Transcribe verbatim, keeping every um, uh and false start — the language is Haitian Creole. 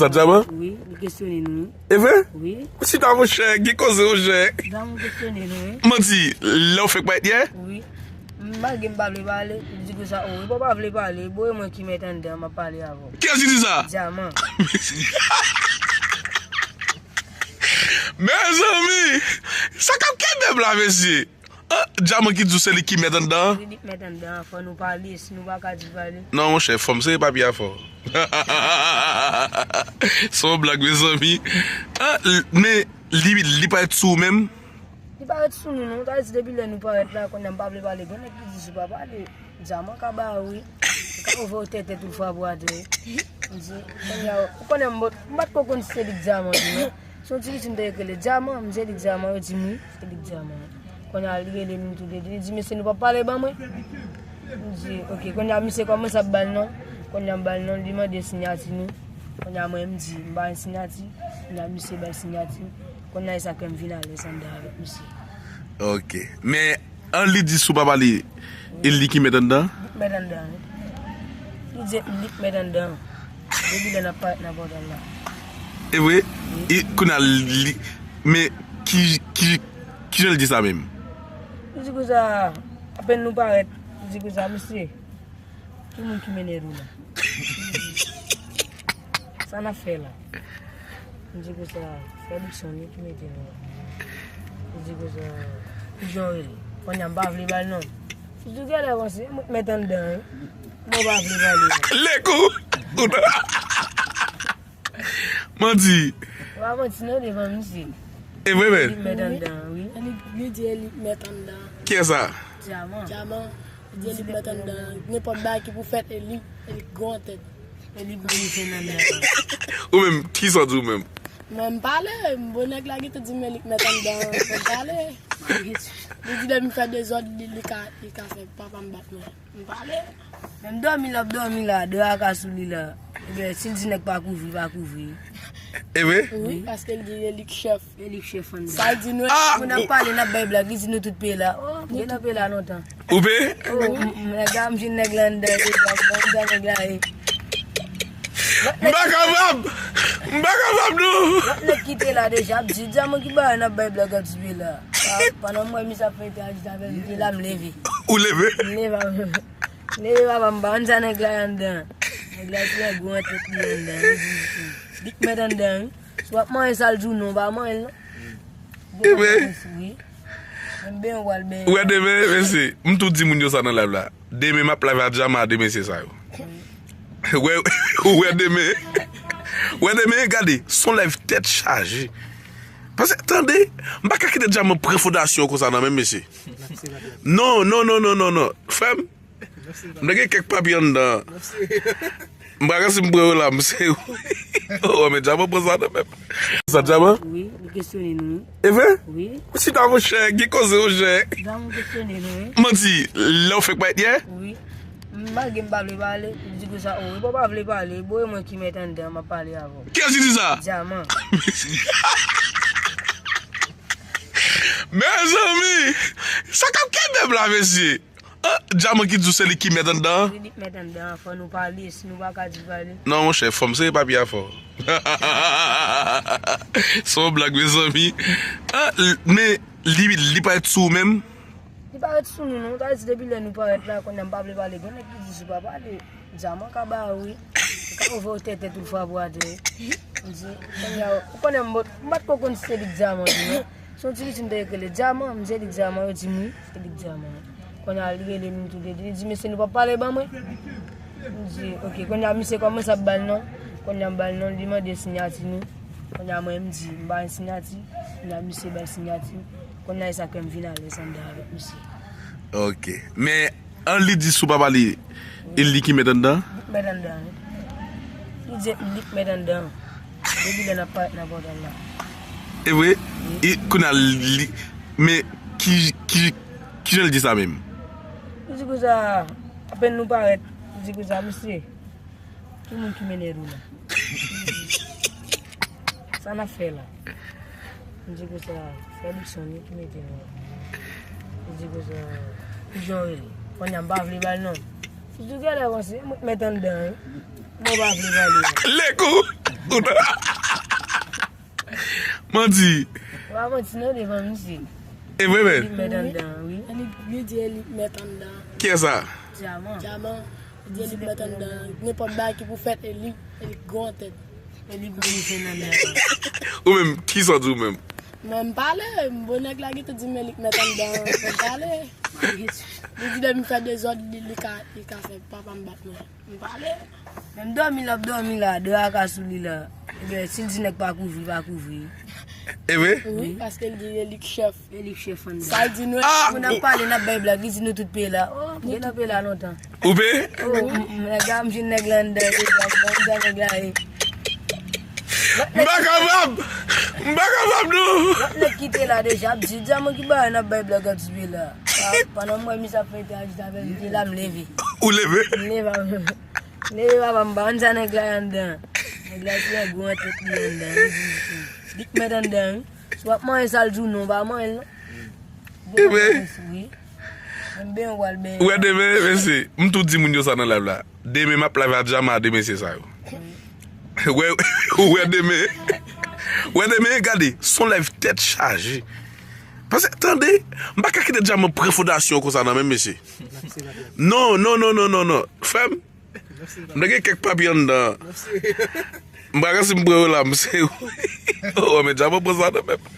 Sa Djaman? Wi, li kesyone nou, wi. E vre? Wi. Ou chita, monchè, gen koze, monchè. Djaman kesyone nou, wi. Manti, lè w fèk parèt yè? Wi. M pa gen, m pa vle pale, li di konsa, o, wi, bon, pa vle pale, bon, e mwen ki mèt anndan, m ap pale avè w. Kiyès ki di sa? Djaman. Mezanmi, sa k ap kenbe m la, mesye? Ah, Djaman ki di w se li ki mèt anndan an? Se li k mèt anndan an, fò nou pale, si nou pa ka di pale. Non, monchè, fò m sere papye a fò. Se yon blag, mezanmi. Ah, l-, men li, li parèt sou ou menm? Li parèt sou nou, non. Sa vle di, depi lè nou parèt la, kounye a m pa vle pale. Gen nèg ki di si w pa pale, Djaman ka ba ou, wi. Li ka ouvè w tètè tout frape w atè. M di, kounye a, ou konnen m, m pa t ko konn si se li k Djaman, wi, non. Se yon ti pitit m te rele Djaman, m di se li k Djaman, yo di m wi, se li k Djaman. Kounye a, li rele nou tou de, li di, "Mesye, nou p ap pale ban mwen?" M di, "Ok." Kounye a, misye kòmanse ap ba l non. Kounye a, m ba l non, li mande siyati nou. Kounye a, mwen, m di, m ba l siyati. Kounye a, misye ba l siyati. Kounye a, e sa k fè m vin alèz anndan avèk misye. Ok. Men, an li di sou papa li, e li ki mèt anndan? Li k mèt anndan, wi. Li di li k mèt anndan. Depi lè n ap parèt nan pòtay la. E vre? E kounye a li, men ki, ki, ki jan l di sa menm? Li di konsa, apèn nou parèt, li di konsa, "Mesye, ki moun ki mennen nou la? Sa n ap fè la?" M di konsa, "Frè Dickson, li ki mete nou la." Li di konsa, "Ki jan w rele?" Kounye a, m pa vle ba l non. Li di, "Gade avanse, mwen k mèt anndan, wi. Mwen pa vle pale." Lekou! Manti. Ou pa manti non devan misye. E vre, men? Li k mèt anndan, wi. Li, li di e li k mèt anndan. Kiyès sa? Djaman. Djaman. Li di e li k mèt anndan. Nenpòt bagay ki pou fèt, e li, e li k gwo an tèt. E li k mèt anndan. Ou menm, kisa w di ou menm? Mwen, m pale, m bon nèg la gentan di m e li k mèt anndan, mwen pale. Li di depi m fè dezòd, li, li ka, li ka fè papa m bat mwen. M pale. Menm dòmi l ap dòmi la, dra ka sou li la. Ebyen, si l di nèg pa kouvri, pa kouvri. E vre? Wi, paske l di e li k chèf. E li k chèf anndan. Sa l di nou. Ah! Moun ap pale, n ap bay blag, li di nou tout peye la. Oh, m gen nan peye la lontan. Ou peye? Oh, m, m, nèg la, m jwenn nèg la anndan, deja, m anndan nèg la, e. M pa kapab! M pa kapab, non! Lòt nèg ki te la deja, ap di, Djaman ki bagay n ap bay blag ap di peye la. Ah, pandan m wè misye ap fè entèajis avè m, m te la, m leve. Ou leve? M leve avè m. Leve papa m pa konn sa nèg la anndan. Nèg la trè gwo an tèt li anndan. Li di, li k mèt anndan, wi. Si w ap manyen sa l di w non, w pa manyen l non. Ebyen. Wi. Menm benyen w pral benyen. Ou wè demen, mesye, m tou di moun yo sa nan live la. Demen m ap live a Djaman a de mesye sa yo. Ou wè, ou wè demen. Ou wè demen, gade, se yon live tèt chaje. Paske, tande, m pa ka kite Djaman pran fondasyon konsa nan men m, mesye. Non, non, non, non, non, non. Frè m, m te gen kèk papye anndan. M pa ka si m pran yo la, m se. Oh, men Djaman pran sa nan men m. Sa Djaman? Wi, li kesyone nou, wi. E vre? Wi. Ou chita, monchè, gen koze, monchè. Djaman kesyone nou, wi. Manti, lè w fèk parèt yè? Wi. M pa gen, m pa vle pale, li di konsa, o, wi, bon, pa vle pale, bon, e mwen ki mèt anndan, m ap pale avè w. Kiyès ki di sa? Djaman. Mezanmi, sa k ap kenbe m la, mesye? Ah, Djaman ki di w se li ki mèt anndan an? Se li k mèt anndan an, fò nou pale, si nou pa ka di pale. Non, monchè, fò m sere papye a fò. Se yon blag, mezanmi. Ah, l-, men li, li parèt sou ou menm? Li parèt sou nou, non. Sa vle di, depi lè nou parèt la, kounye a m pa vle pale. Gen nèg ki di si w pa pale, Djaman ka ba ou, wi. Li ka ouvè w tètè tout frape w atè. M di, kounye a, ou konnen m, m pa t ko konn si se li k Djaman, wi, non. Se yon ti pitit m te rele Djaman, m di se li k Djaman, yo di m wi, se li k Djaman. Kounye a, li rele nou tou de, li di, "Mesye, nou p ap pale ban mwen?" M di, "Ok." Kounye a, misye kòmanse ap ba l non. Kounye a, m ba l non, li mande siyati nou. Kounye a, mwen, m di, m ba l siyati. Kounye a, misye ba l siyati. Kounye a, e sa k fè m vin alèz anndan avèk misye. Ok. Men, an li di sou papa li, e li ki mèt anndan? Li k mèt anndan, wi. Li di li k mèt anndan. Depi lè n ap parèt nan pòtay la. E vre? Wi. E kounye a li, men ki, ki, ki jan l di sa menm? Li di konsa, apèn nou parèt, li di konsa, "Mesye, ki moun ki mennen nou la? Sa n ap fè la?" M di konsa, "Frè Dickson, li ki mete nou la." Li di konsa, "Ki jan w rele?" Kounye a, m pa vle ba l non. Li di, "Gade avanse, mwen k mèt anndan, wi. Mwen pa vle pale." Lekou! Manti. Wa manti non devan misye. E vre men. Li mèt anndan, wi. Li, li di e li k mèt anndan. Kiyès sa? Dyaman. Dyaman. Li di e li k mèt anndan. Nenpòt bagay ki pou fèt e li, e li k gwo an tèt. E li pou li fè nan mè. Ou menm, kisa w di ou menm? Mwen m pale, m bon nèg la gentan di m e li k mèt anndan. Mwen m pale. Li di depi m fè dezòd, li, li ka, li ka fè papa m bat mwen. M pale. Menm dòmi l ap dòmi la, dra ka sou li la. Ebyen, si l di nèg pa kouvri, pa kouvri. E vre? Wi, paske l di e li k chèf. E li k chèf anndan. Sa l di nou. Ah! Moun ap pale, n ap bay blag, li di nou tout peye la. Oh, gen nan peye la lontan. Ou peye? Oh, m- m- nèg la, m jwenn nèg la anndan, deja, m ban nèg la e. M pa kapab! M pa kapab non! Lòt nèg ki te la deja, ap di, Dyaman ki bagay n ap bay blag ap di peye la. Ah, pandan m wè misye ap fè entèajis avè m, m te la, m leve. Ou leve? M leve avè m. M leve papa m, pa konn sa nèg la anndan. Nèg la ti nèg gwo an tèt li anndan. Li di, li k mèt anndan, wi. Si w ap manyen sa l di w non, pa manyen l non. Ebyen. Wi. Mwen ben w al ben. Ou wè demen, mesye, m tou di moun yo sa nan live la. Demen m ap live a Djaman a de mesye sa yo. Ou wè, ou wè demen. Ou wè demen, gade, son live tèt chaje. Paske, tande, m pa ka kite Djaman pran fondasyon konsa nan men mesye. Non, non, non, non, non, non. Frè m, m te gen kèk papye anndan. M pa ka si m pran yo la, m se. Oh, men Djaman pran sa nan men m.